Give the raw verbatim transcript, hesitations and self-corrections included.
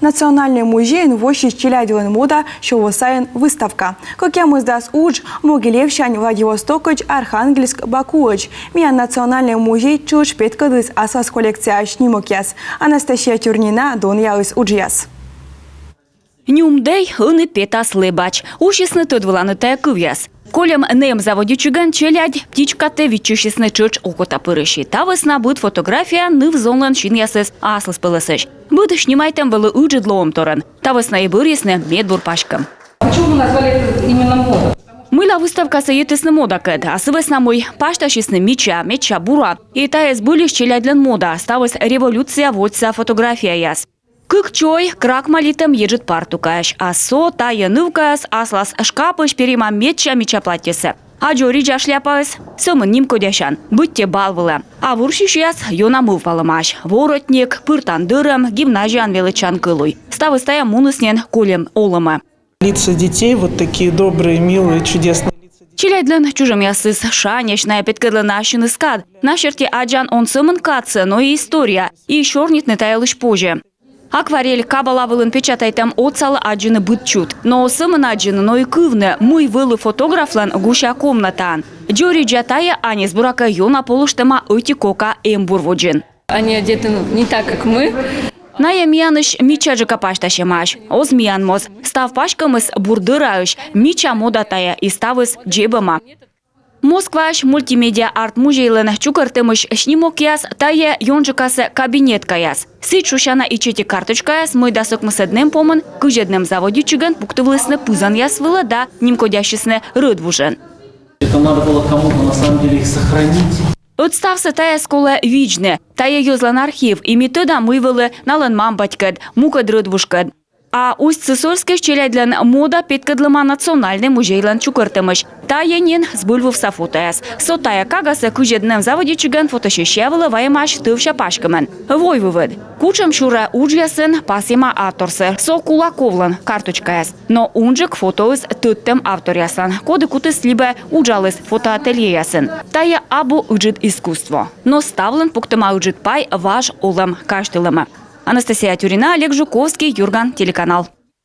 Национальнӧй музейын воссис челядьлӧн мода сё во сайын выставка. Кӧкъямысдас удж Могилевсянь Владивостокӧдз, Архангельск, Бакуӧдз. Миян Национальнӧй музей тшӧтш петкӧдліс аслас коллекцияысь снимокъяс. Анастасия Тюрнина донъяліс уджъяс. Нюмдӧй, ӧні петас лэбач. Усисны тӧд выланыд тайӧ кывъяс. Кольӧм нэм заводитчигӧн челядь птичкатӧ виччысисны тшӧтш окота пырысь. Та вӧсна быд фотография ныв-зонлӧн синъясыс аслыспӧлӧсӧсь. Быд снимайтӧм вӧлі ыджыд лоӧмторйӧн. Та вӧсна и бӧрйисны медбур паськӧм. Почему вы назвали это именно мода? Мыйла выставкасӧ йитісны модакӧд? А сы вӧсна, мый пасьтасисны мича, медся бура. И тайӧ збыльысь челядьлӧн мода, ставыс революция водзса фотографияяс. Кык чой, крахмалитӧм еджыд партукаӧсь. А со тайӧ нывкаыс аслас шкапысь перйӧма медся мича платьесӧ. А дзоридза шляпаыс? Сӧмын нимкодясян, быттьӧ бал вылӧ. А вурсьысьяс ёна мӧвпалӧмаӧсь. Воротник, пыртан дӧрӧм, гимназияын велӧдчан кӧлуй. Ставыс тайӧ муніс нин кольӧм олӧмӧ. Лица детей вот такие добрые, милые, чудесные. Челядьлӧн чужӧмъясыс шаньӧсь, найӧ петкӧдлӧны ассьыныс кад. На серти аддзан он сӧмын кадсӧ, но и история. И сёрнитны та йылысь позьӧ. Акварель, кабала вылын печатайтӧм отсалӧ аддзыны быд чут. Но сӧмын аддзыны, но и кывны, мый вӧлі фотографлӧн гуся комнатаын. Дзоридза тайӧ аньыс, буракӧ, ёна полыштӧма ӧти кока эмбур водзын. Они одеты, ну, не так, как мы. Найӧ миянысь мичаджыка пасьтасьӧмаӧсь. Оз миян моз. Став паськӧмыс бур дӧраысь, мича мода тайӧ, и ставыс дзебӧма. Москваысь мультимедиа арт-музейлӧн чукӧртӧмысь снимокъяс — тайӧ ёнджыкасӧ кабинеткаяс. Сідз шусяна ичӧтик карточкаяс, мый дас ӧкмысӧд нэм помын кызьӧд нэм заводитчигӧн пуктывлісны пызанъяс вылӧ да нимкодясисны рӧдвужӧн. Это надо было кому-то на самом деле их сохранить. Ӧд ставсӧ тайӧс колӧ видзны. Тайӧ йӧзлӧн архив, и ми тӧдам, мый вӧлі налӧн мам-батькӧд, мукӧд рӧдвужкӧд. А Усть-Сысольскысь челядьлӧн мода петкӧдлӧма Национальнӧй музейлӧн чукӧртӧмысь. Тайӧ нин збыльвывса фотояс. Со тайӧ кагасӧ кызьӧд нэм заводитчигӧн фотосессия вылӧ вайӧмаӧсь тӧвся паськӧмӧн. Войвывӧд. Кутшӧмсюрӧ уджъясын пасйӧма авторсӧ, со Кулаковлӧн карточкаяс. Но унджык фотоыс тӧдтӧм авторъяслӧн, коді кутіс либӧ уджаліс фотоательеясын. Тайӧ абу ыджыд искусство, но ставлӧн пуктӧма ыджыд пай важ олӧм казьтылӧмӧ. Анастасия Тюрина, Олег Жуковский, «Юрган» телеканал.